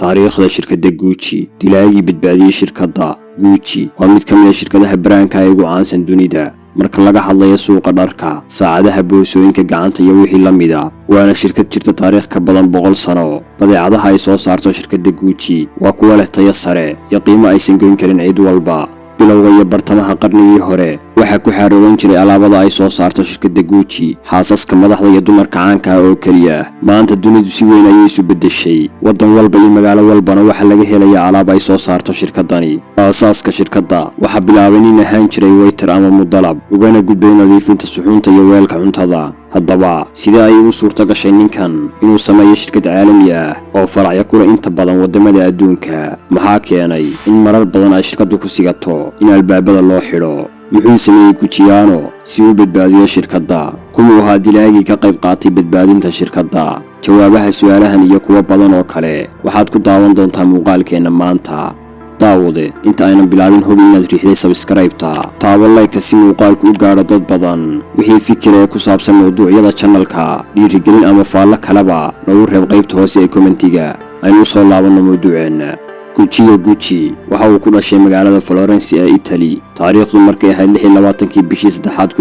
Taariikhda shirkadda Gucci, dilaagii badbaadiyey shirkadda Gucci waa mid ka mid ah shirkadaha brand-ka ee ugu caansan dunida marka laga hadlayo suuqa dharka, saacadaha, boorsooyinka gacanta iyo wixii la mida, waana shirkad jirta taariikh ka badan 100 sano. Badeecadaha ay soo saarto shirkadda Gucci waa kuwa leh tayo sare iyo qiimo aysan goyn karin cid walba. Bilowga iyo bartamaha qarnigii hore waxaa ku xaaroogan jiray alaabada ay soo saarto shirkadda Gucci xaasaska madaxda iyo dumarka caanka ah oo keliya. Maanta dunidu si weyn ayay isu beddeshay. Waddan walba iyo magaalo walbana waxaa laga helayaa alaab ay soo saarto shirkaddani. Aasaaska shirkadda waxaa bilaabay nin ahaan jiray waiter ama mudalab, ugana gudbay nadiifinta suxuunta iyo weelka cuntada. Haddaba, sidee ayay u suurto gashay ninkan inuu sameeyo shirkad caalami ah oo faracyo kula inta badan waddamada adduunka? Maxaa keenay in marar badan ay shirkaddu ku sigato in albaabada loo xidho? Muxuu sameeyey Gucciano si uu badbaadiyo shirkadda? Kumuu ahaa dilaagii ka qayb qaatay badbaadinta shirkadda? Jawaabaha su'aalahan iyo kuwo badan oo kale waxaad ku daawan doontaa muuqaalkeenna maanta. Daawade, inta aynan bilaabin, hubi inaad riixday subscribe-ta, taabo like-ta si muuqaalku u gaadho dad badan. Wixii fikir ee ku saabsan mawduucyada channel-ka, dhiirigelin ama faallo kaleba, noogu reeb qaybta hoose ee comment-iga. Aynu u soo laabanno mawduuceenna. Guccio Gucci waxa uu ku dhashay magaalada Florence ee Italy, taariikhdu markay ahayd 26-kii bishii saddexaad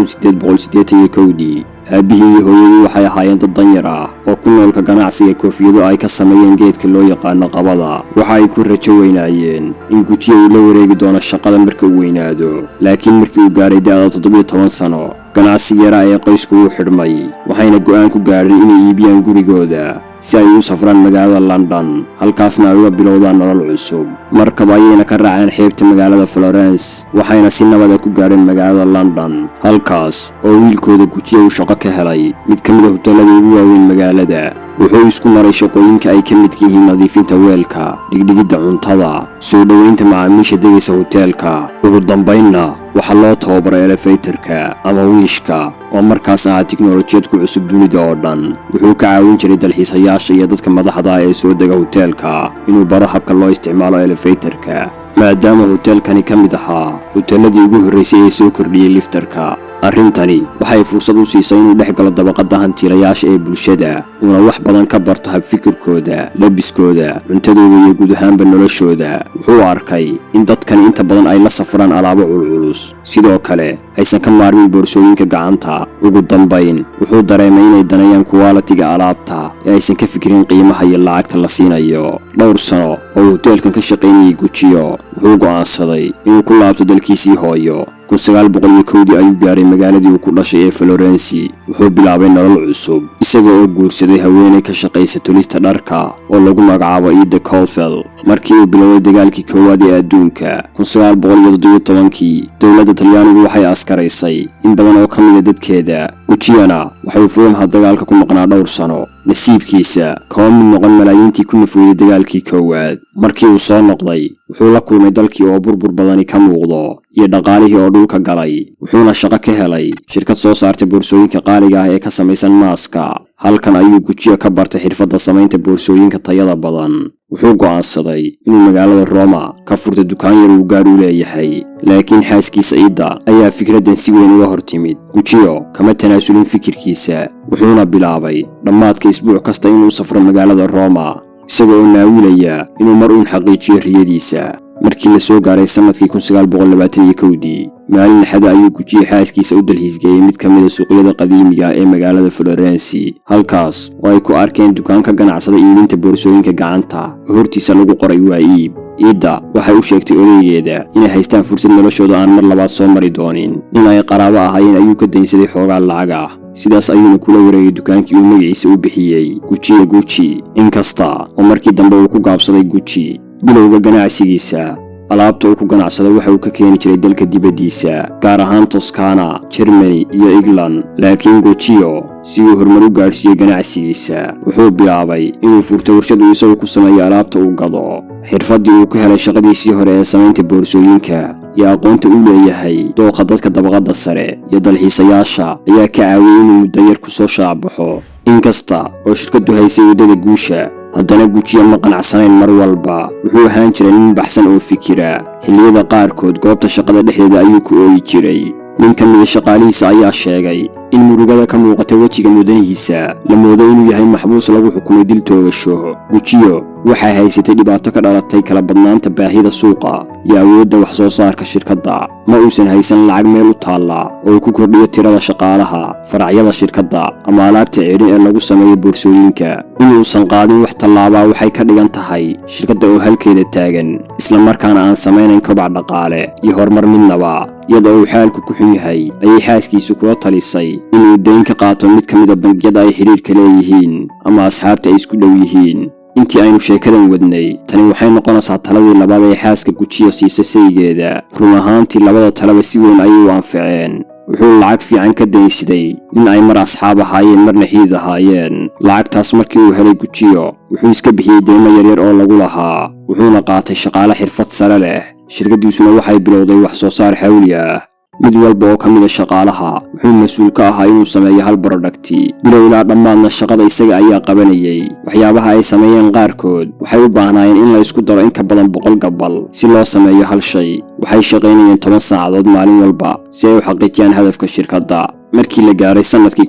1881-dii. Aabbihii iyo hooyadii waxay ahaayeen dad danyar ah oo ku noolka ganacsiga koofiyado ay ka sameeyeen geedka loo yaqaano qabada. Waxa ay ku rajo weynaayeen in Guccio uu la wareegi doono shaqada marka uu weynaado, laakiin markii uu gaaray da'da 17 sano, ganacsiga yaraa ee qoysku wuu xidhmay, waxayna go'aan ku gaadheen inay iibiyaan gurigooda si ay u safraan magaalada London, halkaasna ay uga bilowdaan nolol cusub. Markab ayayna ka raaceen xeebta magaalada Florence, waxayna si nabada ku gaadheen magaalada London, halkaas oo wiilkooda Guccio uu shaqo ka helay mid ka mid ah hoteelada ugu waaweyn magaalada. Wuxuu isku maray shaqooyinka ay ka midka yihiin nadiifinta weelka, dhigdhigidda cuntada, soo dhoweynta macaamiisha degaysa hoteelka. Ugu dambaynna waxaa loo tababaray elevator-ka ama wiishka, oo markaas ahaa tiknolojiyad ku cusub dunida oo dhan. Wuxuu ka caawin jiray dalxiisayaasha iyo dadka madaxda ah ee soo dega hoteelka inuu baro habka loo isticmaalo elevator-ka, maadaama hoteelkani ka mid ahaa hoteeladii ugu horraysay ee soo kordhiyey lifter-ka. Arrintani waxay fursad u siisay inuu dhex galo dabaqadda hantiilayaasha ee bulshada, uuna wax badan ka barto habfikirkooda, labiskooda, cuntadooda iyo guud ahaanba noloshooda. Wuxuu arkay in dadkani inta badan ay la safraan alaabo culculus, sidoo kale aysan ka maarmin boorsooyinka gacanta. Ugu dambayn wuxuu dareemay inay daneeyaan quality-ga alaabta ee aysan ka fikirin qiimaha iyo lacagta la siinayo. Dhowr sano oo uu hoteelkan ka shaqaynayay Guccio, wuxuu go'aansaday inuu ku laabto dalkiisii hooyo. 1901-dii ayuu gaaray magaaladii uu ku dhashay ee Florence. Wuxuu bilaabay nolol cusub isaga oo guursaday haweeney ka shaqaysa tolista dharka oo lagu magacaabo Ida Colfel. Markii uu bilowday dagaalkii koowaad ee adduunka 1917-kii, dowladda Talyaanigu waxay askaraysay in badan oo ka mida dadkeeda. Gucciona waxa uu furimaha dagaalka ku maqnaa dhowr sano. Nasiibkiisa kama mid noqon malaayiintii ku nafweyday dagaalkii koowaad. Markii uu soo noqday, wuxuu la kulmay dalkii oo burbur badani ka muuqdo iyo dhaqaalihii oo dhulka galay. Wuxuuna shaqo ka helay shirkad soo saartay boorsooyinka qaaliga ah ee ka samaysan maaska. Halkan ayuu Guccio ka bartay xirfadda samaynta boorsooyinka tayada badan. Wuxuu go'aansaday inuu magaalada Roma ka furto dukaan yar uu gaar u leeyahay, laakiin xaaskiisa Ida ayaa fikraddan si weyn uga hor timid. Guccio kama tanaasulin fikirkiisa, wuxuuna bilaabay dhammaadka isbuuc kasta inuu safro magaalada Roma, isaga oo naawilaya inuu mar uun xaqiijiyo riyadiisa. Markii la soo gaaray sannadkii 1921-dii, maalin Axada ayuu Guccio xaaskiisa u dalxiisgeeyey mid ka mida suuqyada qadiimiga ah ee magaalada Florence, halkaas oo ay ku arkeen dukaan ka ganacsada iibinta boorsooyinka gacanta oo hortiisa lagu qoray "Waa iib". Ida waxay u sheegtay odaygeeda inay haystaan fursad noloshooda aan mar labaad soo mari doonin. Nin ay qaraabo ahaayeen ayuu ka daynsaday xoogaa lacag ah, sidaas ayuuna kula wareegay dukaankii uu magaciisa u bixiyey Guccio Gucci, inkasta oo markii dambe uu ku gaabsaday Gucci. Bilowga ganacsigiisa, alaabta uu ku ganacsado waxa uu ka keeni jiray dalka dibaddiisa, gaar ahaan Toskana, Jermany iyo England. Laakiin Guccio si uu horumar u gaadhsiiyo ganacsigiisa, wuxuu bilaabay inuu furto warshad uu isagu ku sameeyo alaabta uu gado. Xirfaddii uu ka helay shaqadiisii hore ee samaynta boorsooyinka iyo aqoonta uu leeyahay dooqa dadka dabaqadda sare iyo dalxiisayaasha ayaa ka caawiyey inuu muddo yar ku soo shaacbaxo. Inkasta oo shirkaddu haysay waddada guusha, haddana Guccio ma qanacsanayn. Mar walba wuxuu ahaan jiray nin baxsan oo fikira. Xilliyada qaarkood goobta shaqada dhexdeeda ayuu ku ooyi jiray. Nin ka mida shaqaalihiisa ayaa sheegay In murugada ka muuqata wejiga mudanihiisa la moodo inuu yahay maxbuus lagu xukumay dil toogasho. Guccio waxay haysatay dhibaato ka dhalatay kala badnaanta baahida suuqa iyo awoodda wax soo saarka shirkadda. Ma uusan haysan lacag meel u taalla oo uu ku kordhiyo tirada shaqaalaha, faracyada shirkadda ama alaabta ceedhin ee lagu sameeyo boorsooyinka. Inuusan qaadin wax tallaabaa waxay ka dhigan tahay shirkadda oo halkeeda taagan, islamarkaana aan samaynayn kobac dhaqaale iyo horumar midnaba. Iyadoo uu xaalku ku xun yahay ayay xaaskiisu kula talisay inuu dayn ka qaato mid ka mida bangiyada ay xidhiirka leeyihiin ama asxaabta ay isku dhow yihiin. Intii aynu sheekadan wadnay, tani waxay noqonaysaa taladii labaad ee xaaska Guccio siisa saygeeda. Run ahaantii, labada taleba si weyn ayay u anficeen. Wuxuu lacag fiican ka daynsiday nin ay mar asxaab ahaayeen, marna xidid ahaayeen. Lacagtaas markii uu helay Guccio, wuxuu iska bixiyey deymo yaryar oo lagu lahaa, wuxuuna qaatay shaqaale xirfad sare leh. Shirkaddiisuna waxay bilowday wax soo saar xawli ah. Mid walba oo ka mida shaqaalaha wuxuu mas-uul ka ahaa inuu sameeyo hal product. Bilow ilaa dhammaadna shaqada isaga ayaa qabanayay. Waxyaabaha ay sameeyeen qaarkood waxay u baahnaayeen in la isku daro in ka badan 100 gabal si loo sameeyo hal shay. Waxay shaqaynayeen 10 saacadood maalin walba si ay u xaqiijiyaan hadafka shirkadda. Markii la gaaray sannadkii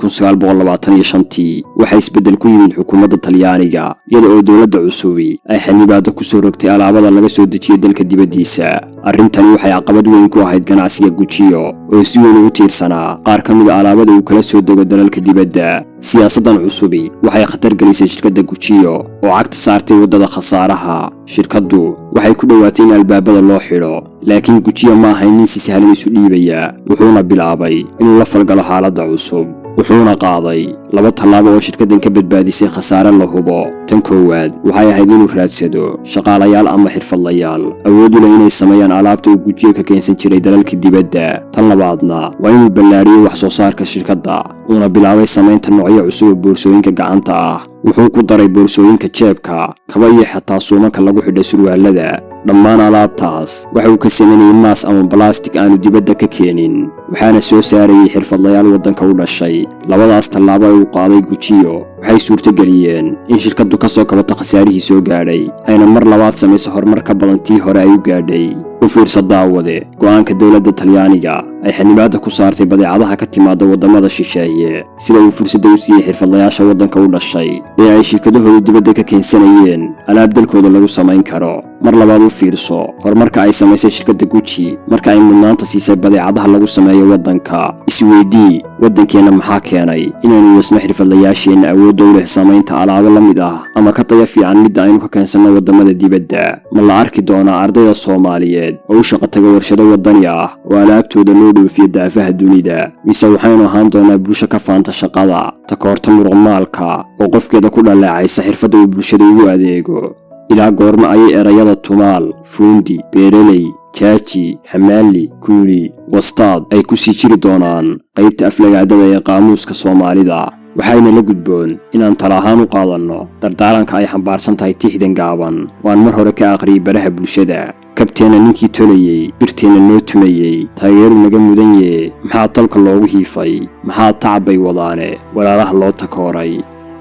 1925-tii, waxaa isbeddel ku yimid xukuumadda Talyaaniga, iyada oo dowladda cusubi ay xanibaado ku soo rogtay alaabada laga soo dejiyo dalka dibaddiisa. Arrintani waxay caqabad weyn ku ahayd ganacsiga Guccio oo si weyn ugu tiirsanaa qaar ka mida alaabada uu kala soo dego dalalka dibadda. Siyaasaddan cusubi waxay khatar gelisay shirkadda Guccio oo cagta saartay waddada khasaaraha. Shirkaddu waxay ku dhowaatay in albaabada loo xidho, laakiin Guccio ma ahayn nin si sahlan isu dhiibaya. Wuxuuna bilaabay inuu la falgalo xaaladda cusub, wuxuuna qaaday laba tallaabo oo shirkaddan ka badbaadisay khasaare la hubo. Tan koowaad waxay ahayd inuu raadsado shaqaalayaal ama xirfadlayaal awood u leh inay sameeyaan alaabta uu Guccio ka keensan jiray dalalka dibadda. Tan labaadna waa inuu ballaadhiyey wax soo saarka shirkadda, uuna bilaabay samaynta noocyo cusub oo boorsooyinka gacanta ah. Wuxuu ku daray boorsooyinka jeebka, kaba iyo xataa suumanka lagu xidhay surwaalada. Dhammaan alaabtaas waxa uu ka samaynayay maas ama balastik aanu dibadda ka keenin, waxaana soo saarayay xirfadlayaal waddanka u dhashay. Labadaas tallaabo ee uu qaaday Guccio waxay suurtogeliyeen in shirkaddu ka soo kabato khasaarihii soo gaadhay, ayna mar labaad samayso horumar ka badan tii hore ay u gaadhay. U fiirsa, daawade, go'aanka dowladda Talyaaniga ay xanibaadda ku saartay badeecadaha ka timaada waddamada shisheeye, sida uu fursadda u siiyey xirfadlayaasha waddanka u dhashay ee ay shirkadahoodu dibadda ka keensanayeen alaab dalkooda lagu samayn karo. Mar labaad u fiirso horumarka ay samaysay shirkadda Gucci marka ay mudnaanta siisay badeecadaha lagu sameeyo waddanka. Isweydii, waddankeenna maxaa keenay inaynu yasno xirfadlayaasheenna awoodda u leh samaynta alaabo la mid ah ama ka taya fiican midda aynu ka keensanno waddamada dibadda? Ma la arki doonaa ardayda Soomaaliyeed oo u shaqo taga warshado waddani ah oo alaabtooda loo dhoofiyo daafaha dunida, mise waxaynu ahaan doonaa bulsho ka faanta shaqada takoorta muruqmaalka oo qofkeeda ku dhaleecaysa xirfadda uu bulshada ugu adeego? Ilaa goorma ayay erayada tumaal, fuundi, beereley, jaaji, xamaali, kuuli, wastaad ay ku sii jiri doonaan qaybta aflagaadada ee qaamuuska Soomaalida? Waxayna la gudboon inaan tala ahaan u qaadanno dardaaranka ay xambaarsan tahay tixdan gaaban oo aan mar hore ka aqriyay baraha bulshada: "Kabteenna ninkii tolayey, birteenna noo tumayey, taageeru naga mudan yee. Maxaa tolka loogu hiifay? Maxaa tacab bay wadaane walaalaha loo takooray?"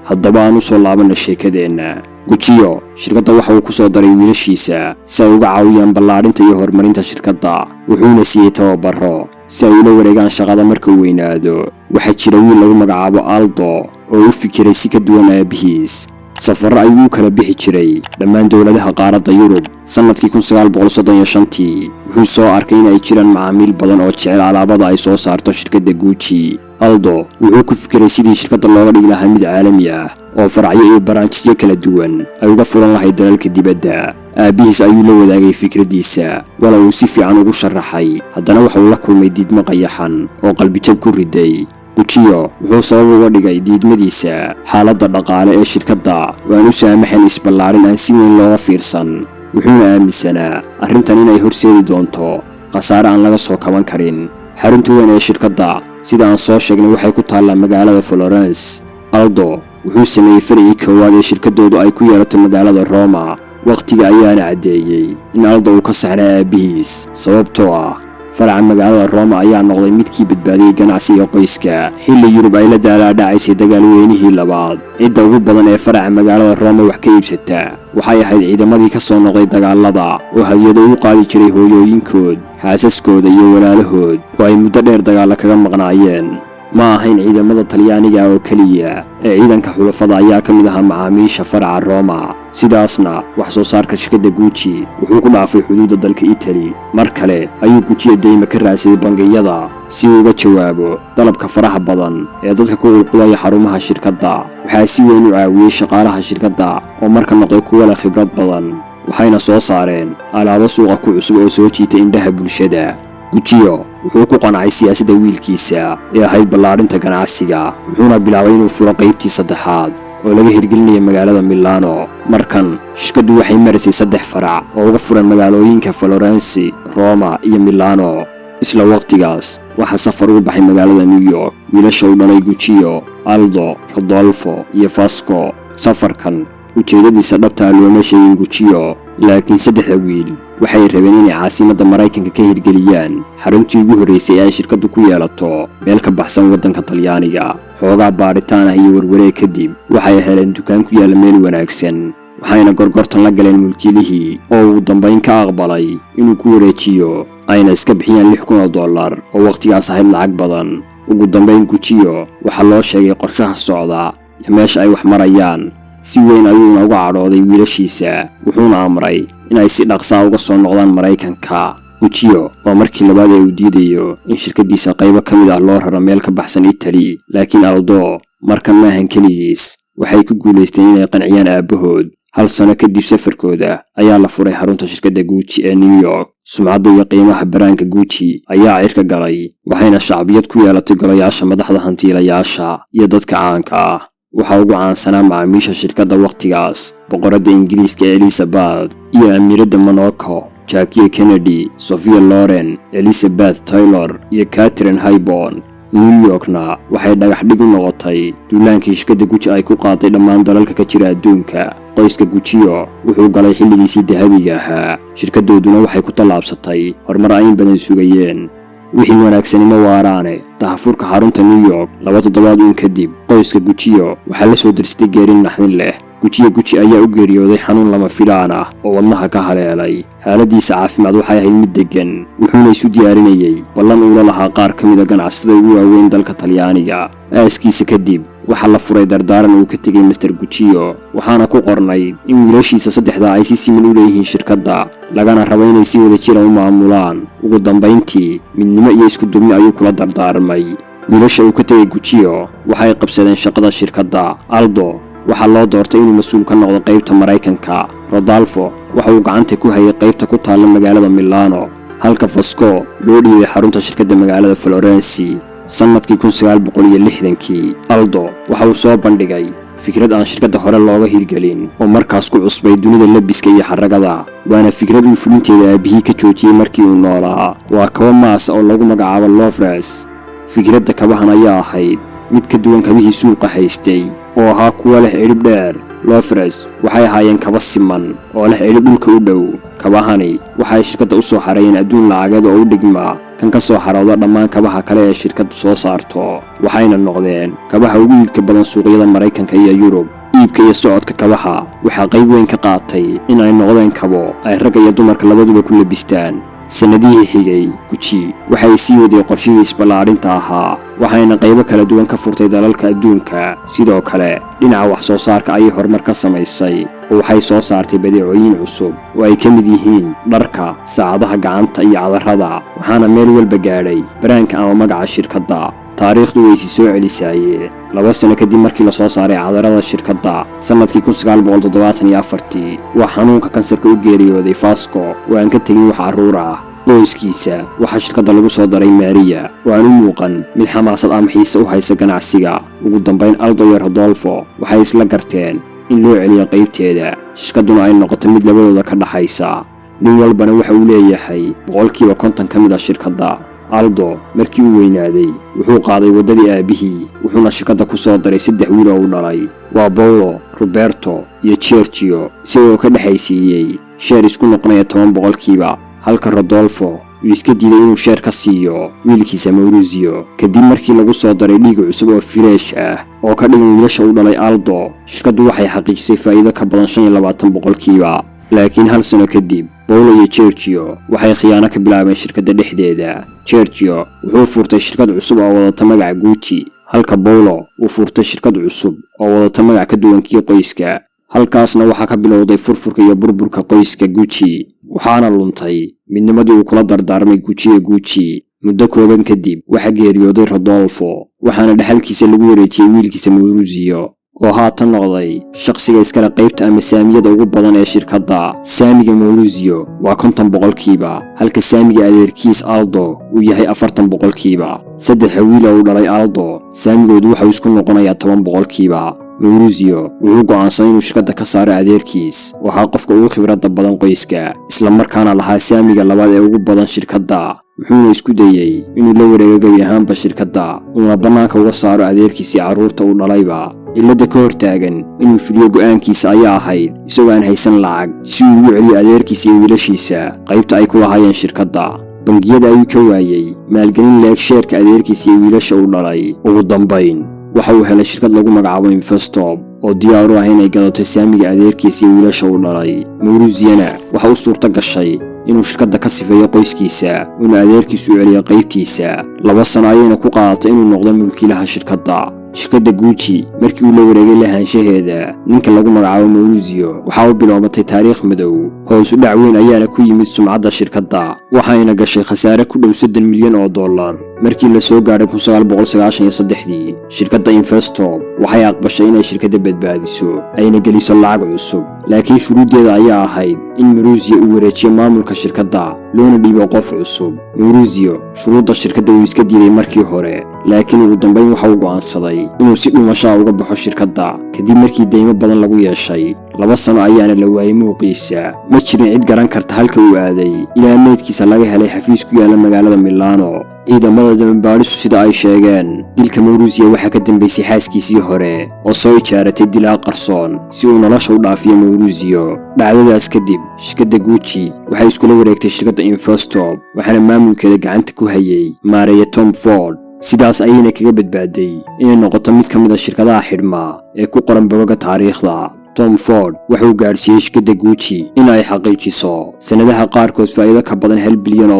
Haddaba aan u soo laabanna sheekadeenna. Guccio shirkadda waxa uu ku soo daray wiilashiisa si ay uga caawiyaan ballaadhinta iyo horumarinta shirkadda, wuxuuna siiyey tababaro si ay ula wareegaan shaqada markuu weynaado. Waxaa jira wiil lagu magacaabo Aldo oo u fikiray si ka duwan aabihiis. Safarro ayuu u kala bixi jiray dhammaan dowladaha qaaradda Yurub. Sannadkii 1935-tii wuxuu soo arkay in ay jiraan macaamiil badan oo jecel alaabada ay soo saarto shirkadda Gucci. Aldo wuxuu ku fikiray sidii shirkadda looga dhigi lahaa mid caalami ah oo faracyo iyo branches-yo kala duwan ay uga furan lahayd dalalka dibadda. Aabbihiis ayuu la wadaagay fikraddiisa. Wala uu si fiican ugu sharaxay, haddana waxa uu la kulmay diidmo qayaxan oo qalbijab ku riday. Guccio wuxuu sabab uga dhigay diidmadiisa xaaladda dhaqaale ee shirkadda oo aan u saamaxayn isballaarin aan si weyn looga fiirsan, wuxuuna aaminsanaa arrintan inay horseedi doonto khasaare aan laga soo kaban karin. Xarunta weyn ee shirkadda, sida aan soo sheegnay, waxay ku taallaa magaalada Florence. Aldo wuxuu sameeyey faricii koowaad ee shirkaddoodu ay ku yeelato magaalada Roma. Wakhtiga ayaana caddeeyey in Aldo uu ka saxnaa aabbihiis, sababtoo ah faraca magaalada Roma ayaa noqday midkii badbaadiyey ganacsiga qoyska xilli Yurub ay la daalaadhacaysay dagaal weynihii labaad. Cidda ugu badan ee faraca magaalada Roma wax ka iibsata waxay ahayd ciidamadii ka soo noqday dagaalada oo hadiyado u qaadi jiray hooyooyinkood, xaasaskooda iyo walaalahood oo ay muddo dheer dagaalla kaga maqnaayeen. Ma ahayn ciidamada Talyaaniga oo keliya ee ciidanka xulafada ayaa ka mid ahaa macaamiisha faraca Roma. Sidaasna wax soo saarka shirkadda Gucci wuxuu ku dhaafay xuduudda dalka Itali. Mar kale ayuu Guccio deyma ka raadsaday bangiyada si uu uga jawaabo dalabka faraha badan ee dadka ku qulqulaya xarumaha shirkadda. Waxaa si weyn u caawiyey shaqaalaha shirkadda oo marka noqday kuwa leh khibrad badan, waxayna soo saareen alaabo suuqa ku cusub oo soo jiita indhaha bulshada. Guccio wuxuu ku qancay siyaasadda wiilkiisa ee ahayd ballaadhinta ganacsiga, wuxuuna bilaabay inuu furo qaybtii saddexaad oo laga hirgelinayo magaalada Milano. Markan shirkaddu waxay maraysay saddex farac oo uga furan magaalooyinka Florence, Roma iyo Milano. Isla waqtigaas waxaa safar ugu baxay magaalada New York wiilasha u dhalay Guccio, Aldo, Rodolfo iyo Vasco. Safarkan ujeeddadiisa dhabtaa looma sheegin Guccio, laakiin saddexda wiil waxay rabeen inay caasimadda Maraykanka ka hirgeliyaan xaruntii ugu horraysay ee ay shirkaddu ku yeelato meel ka baxsan waddanka Talyaaniga. Xoogaa baadhitaan ah iyo warwareeg kadib, waxay heleen dukaan ku yaalla meel wanaagsan, waxayna gorgortan la galeen mulkiilihii oo ugu dambayn ka aqbalay inuu ku wareejiyo, ayna iska bixiyaan $6,000 oo wakhtigaas ahayd lacag badan. Ugu dambayn Guccio waxaa loo sheegay qorshaha socda iyo meesha ay wax marayaan. Si weyn ayuuna uga cadhooday wiilashiisa, wuxuuna amray inay si dhaqsaa uga soo noqdaan Maraykanka. Guccio waa markii labaad ee uu diidayo in shirkaddiisa qaybo ka mid ah loo raro meel ka baxsan Itali, laakiin Aldo markan maahan keligiis. Waxay ku guulaysteen inay qanciyaan aabbahood. Hal sano kadib safarkooda ayaa la furay xarunta shirkadda Gucci ee New York. Sumcadda iyo qiimaha brand-ka Gucci ayaa cirka galay, waxayna shacbiyad ku yeelatay golayaasha madaxda, hantiilayaasha iyo dadka caanka ah. Waxaa ugu caansanaa macaamiisha shirkadda wakhtigaas boqoradda Ingiriiska Elizabeth iyo amiiradda Monaco, Jackie Kennedy, Sophia Loren, Elizabeth Taylor iyo Katharine Hepburn. New Yorkna waxay dhagax dhig u noqotay duulaankii shirkadda Gucci ay ku qaaday dhammaan dalalka ka jira adduunka. Qoyska Guccio wuxuu galay xilligiisii dahabiga ahaa, shirkaddooduna waxay ku tallaabsatay horumar ay in badan sugayeen. Wixii wanaagsanimo waaraane. Daahfurka xarunta New York 2 toddobaad uun kadib, qoyska Guccio waxaa la soo dersitay geeri naxdin leh. Guccio Gucci ayaa u geeriyooday xanuun lama filaan ah oo wadnaha ka haleelay. Xaaladiisa caafimaad waxay ahayd mid deggan, wuxuuna isu diyaarinayey ballan uula lahaa qaar ka mid a ganacsatada ugu waaweyn dalka Talyaaniga. Aaskiisa kadib waxaa la furay dardaaran uu ka tegey Mister Guccio, waxaana ku qornay in wiilashiisa saddexdaa ay si siman u leeyihiin shirkadda, lagana rabo inay si wada jira u maamulaan. Ugu dambayntii midnimo iyo isku duubni ayuu kula dardaarmay. Wiilasha uu ka tegay Guccio waxay qabsadeen shaqada shirkadda. Aldo waxaa loo doortay inuu mas-uul ka noqdo qaybta Maraykanka. Rodolfo waxa uu gacanta ku hayay qaybta ku taalla magaalada Milano, halka Vasco loo dhiibay xarunta shirkadda magaalada Florence. Sannadkii 1960-kii Aldo waxa uu soo bandhigay fikrad aan shirkadda hore looga hirgelin oo markaas ku cusbay dunida lebiska iyo xaragada, waana fikrad uu fulinteeda aabihii ka joojiyey markii uu noolaa. Waa kaba maasa oo lagu magacaabo loafers. Fikradda kabahan ayaa ahayd mid ka duwan kabihii suuqa haystay oo ahaa kuwa leh cidhib dheer. Loafers waxay ahaayeen kaba siman oo leh cidhib dhulka u dhow. Kabahani waxay shirkadda u soo xareeyeen adduun lacageed oo u dhigma kan ka soo xarooda dhammaan kabaha kale ee shirkaddu soo saarto, waxayna noqdeen kabaha ugu iibka badan suuqyada Maraykanka iyo Yurub. Iibka iyo socodka kabaha waxaa qayb weyn ka qaatay in ay noqdeen kabo ay ragga iyo dumarka labaduba ku labistaan. Sannadihii xigay Gucci waxay sii waday qorshihii isballaadhinta ahaa, waxayna qaybo kala duwan ka furtay dalalka adduunka. Sidoo kale dhinaca wax soo saarka ayay horumar ka samaysay oo waxay soo saartay badeecooyin cusub oo ay ka mid yihiin dharka, saacadaha gacanta iyo cadarada, waxaana meel walba gaadhay brand-ka ama magaca shirkadda. Taariikhdu waysi soo celisaaye, 2 sano kadib markii lasoo saaray cadarada shirkadda, sannadkii 1974-tii, waa xanuunka kansarka u geeriyooday Vasco oo aan ka tegin wax carruur ah. Booskiisa waxaa shirkadda lagu soo daray Maria oo aan u muuqan mid xamaasad ama xiise u haysa ganacsiga. Ugu dambayn Aldo iyo Rodolfo waxay isla garteen in loo celiyo qaybteeda, shirkadduna ay noqoto mid labadooda ka dhaxaysa, nin walbana waxa uu leeyahay 50% ka mid ah shirkadda. Aldo markii uu weynaaday wuxuu qaaday waddadii aabbihii, wuxuuna shirkadda ku soo daray saddex wiil oo uu dhalay, waa Paolo, Roberto iyo Giorgio, isagoo ka dhexaysiiyey share isku noqonaya 10%, halka Rodolfo uu iska diiday inuu share ka siiyo wiilkiisa Maurizio. Kadib markii lagu soo daray dhiig cusub oo fresh ah oo ka dhigan wiilasha u dhalay Aldo, shirkaddu waxay xaqiijisay faa'iido ka badan 25%. Laakiin hal sano kadib, Paolo iyo Giorgio waxay khiyaano ka bilaabeen shirkadda dhexdeeda. Giorgio wuxuu furtay shirkad cusub oo wadata magaca Gucci, halka Paolo uu furtay shirkad cusub oo wadata magac ka duwan kii qoyska. Halkaasna waxaa ka bilowday furfurka iyo burburka qoyska Gucci, waxaana luntay midnimadii uu kula dardaarmay Guccio Gucci. Muddo kooban kadib waxaa geeriyooday Rodolfo, waxaana dhexalkiisa lagu wareejiyey wiilkiisa Maurizio, oo haatan noqday shaqsiga iskale qaybta ama saamiyada ugu badan ee shirkadda. Saamiga Maurizio waa 50%, halka saamiga adeerkiis Aldo uu yahay 40%. Saddexa wiil oo uu dhalay Aldo saamigoodu waxau isku noqonayaa 10%. Maurizio wuxuu go'aansaday inuu shirkadda ka saaro adeerkiis, waxaa qofka ugu khibradda badan qoyska, islamarkaana lahaa saamiga labaad ee ugu badan shirkadda. Wuxuuna isku dayey inuu la wareego gebi ahaanba shirkadda, uuna bannaanka uga saaro adeerkiisii carruurta uu dhalayba. Cilladda ka hortaagan inuu fuliyo go'aankiisa ayaa ahayd isagoo aan haysan lacag si uu ugu celiyo adeerkiisa iyo wiilashiisa qaybta ay ku lahaayeen shirkadda. Bangiyada ayuu ka waayey maalgelin leeg share-ka adeerkiisa iyo wiilasha uu dhalay. Ugu dambayn waxa uu helay shirkad lagu magacaabo Investop oo diyaar u ah inay gadato saamiga adeerkiisa iyo wiilasha uu dhalay. Mauriziona waxa u suurto gashay inuu shirkadda ka sifeeyo qoyskiisa, uuna adeerkiisu u celiyo qaybtiisa. 2 sano ayayna ku qaadatay inuu noqdo mulkiilaha shirkadda. Shirkadda Gucci markii uu la wareegay lahaanshaheeda ninka lagu magacaabo Maurizio, waxaa u bilowmatay taariikh madow. Hoos u dhac weyn ayaana ku yimid sumcadda shirkadda, waxayna gashay khasaare ku dhow $30 milyan. Markii la soo gaadhay 1993-dii, shirkadda Investop waxay aqbashay inay shirkadda badbaadiso, ayna geliso lacag cusub, laakiin shuruuddeeda ayaa ahayd in Maurizio uu wareejiyo maamulka shirkadda, loona dhiibo qof cusub. Maurizio shuruudda shirkadda wuu iska diiday markii hore, laakiin ugu dambayn waxa uu go'aansaday inuu si dhuumashaa uga baxo shirkadda kadib markii deymo badan lagu yeeshay. 2 sano ayaana la waayey muuqiisa. Ma jirin cid garan karta halka uu aaday, ilaa meydkiisa laga helay xafiis ku yaala magaalada Milano. Ciidamada dambaadhisu sida ay sheegeen, dilka Maurizio waxaa ka dambaysay xaaskiisii hore oo soo ijaaratay dilaa qarsoon si uu nolosha u dhaafiyo Maurizio. Dhacdadaas kadib, shirkadda Gucci waxay iskula wareegtay shirkadda Investop, waxaana maamulkeeda gacanta ku hayay maareeye Tom Ford. Sidaas ayayna kaga badbaaday inay noqoto mid ka mid a shirkadaha xidhmaa ee ku qoran bogaga taariikhda. Tom Ford wuxuu gaadhsiiyey shirkadda Gucci in ay xaqiijiso sannadaha qaarkood faa'iido ka badan $1 bilyan.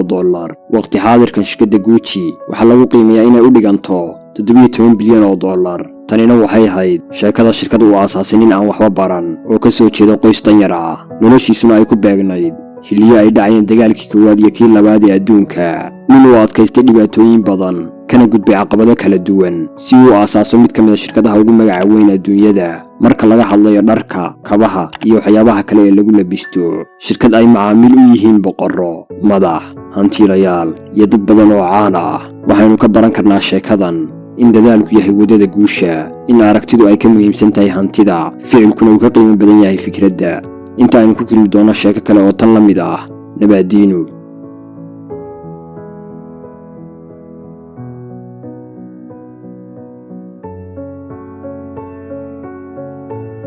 Waqti xaadirkan shirkadda Gucci waxaa lagu qiimeeyaa inay u dhiganto $17 bilyan. Tanina waxay ahayd sheekada shirkad uu aasaasay nin aan waxba baran oo ka soo jeeda qoys danyar ah, noloshiisuna ay ku beegnayd xilliyo ay dhacayeen dagaalkii koowaad iyo kii labaad ee adduunka. Nin uu adkaystay dhibaatooyin badan, kana gudbay caqabado kala duwan si uu aasaaso mid ka mid a shirkadaha ugu magaca weyn adduunyada marka laga hadlayo dharka, kabaha iyo waxyaabaha kale ee lagu labisto. Shirkad ay macaamiil u yihiin boqorro, madax, hantiilayaal iyo dad badan oo caan ah. Waxaynu ka baran karnaa sheekadan in dadaalku yahay waddada guusha, in aragtidu ay ka muhiimsan tahay hantida, ficilkuna uu ka qiimo badan yahay fikradda. Inta aynu ku kulmi doonno sheeko kale oo tan la mid ah, nabaadiinu.